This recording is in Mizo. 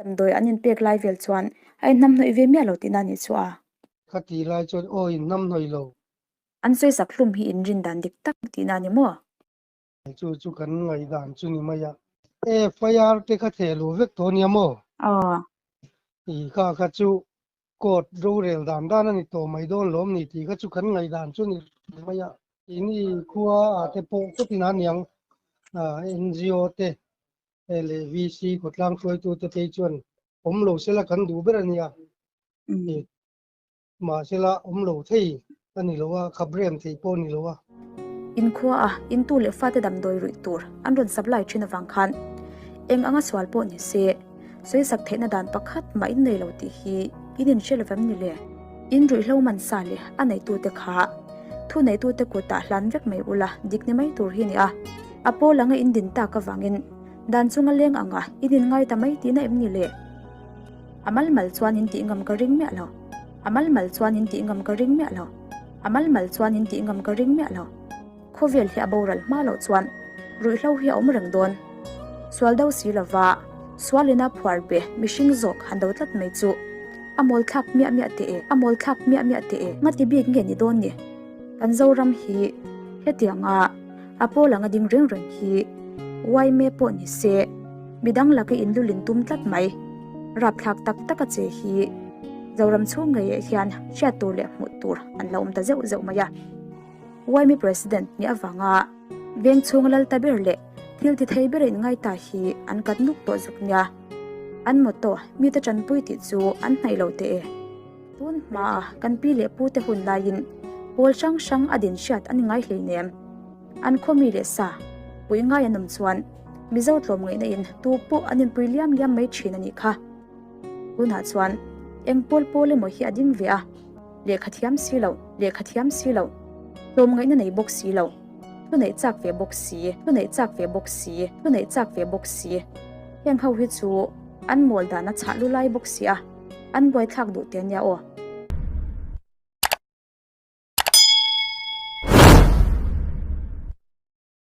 Damdawi an inpek lai vel chuan a inhnamhnawih ve miah lo tihna a nih chu a. Ka tih lai chuan aw inhnamhnawih lo. An sawisak hlum hi inrin dan dik tak tihna a ni maw? Chu chu kan ngaihdan chu ni mai a. FIR te kha theh luh vek tawh nia maw? Aw. I kha kha chu court rorel dan dan a ni tawh mai dawn lawm ni tih kha chu kan ngaihdan chu ni mai a. Keini khua ah te pawh kawtin a niang NGO te leh VC khawtlang hruaitu te phei chuan awm lo sela kan duh ber a nia. Mahsela awm lo thei a ni lo a, khap rem thei pawh a ni lo a. Inkhua a intu leh fate damdawi ruih tur an rawn supply thin avang khan eng anga sual pawh ni se, sawisak theihna dan pakhat mah in nei lo tih hi in inhre lo vem ni le? In ruihhlo man sa leh a neitute kha thu neitute kutah hlan vek mai ula dik ni mai tur hi a ni a, a pawl anga in din tak avangin dan chunga leng anga in inngai ta mai tihna em ni le? A mal mal chuan in tih ngam ka ring miah lo. A mal mal chuan in tih ngam ka ring miah lo. A mal mal chuan in tih ngam ka ring miah lo. Khawvel hi a boral hma loh chuan ruihhlo hi a awm reng dawn. Sual do si lova sualina phuar be mihring zawk han do tlat mai chu a mawl thlak miah miah teh e, a mawl thlak miah miah teh e. Ngati bik nge ni dawn ni? Kan Zoram hi hetianga a pawl anga ding reng reng hi yma pawh ni se midang laka inlulin tum tlat mai. Rapthlak tak tak a che hi Zoram chhung ngeiah hian hriat tur leh hmuh tur an lo awm ta zeuh zeuh mai a. Yma President nih avanga veng chhunga lal ta ber leh thil ti thei ber a inngai ta hi an kat nuk tawh zuk nia. An motto mite tanpui tih chu an hnaih lo teh e. Tun hmaa kan pi leh pute hun laiin pawl hrang hrang a din hriat a ni ngai hleinem. An khaw mi leh sa pui ngai an awm chuan Mizo tlawmngaihna in tu pawh an inpui liam liam mai thin a nih kha. Tunah chuan eng pawl pawl emaw hi a ding ve a, lehkha thiam si lo, lehkha thiam si lo, tlawmngaihna nei bawk si lo, thu neih chak ve bawk si, thu neih chak ve bawk si, thu neih chak ve bawk si. Heng ho hi chu an mawl dan a chhah lu lai bawk si a, an buaithlak duh te nia aw.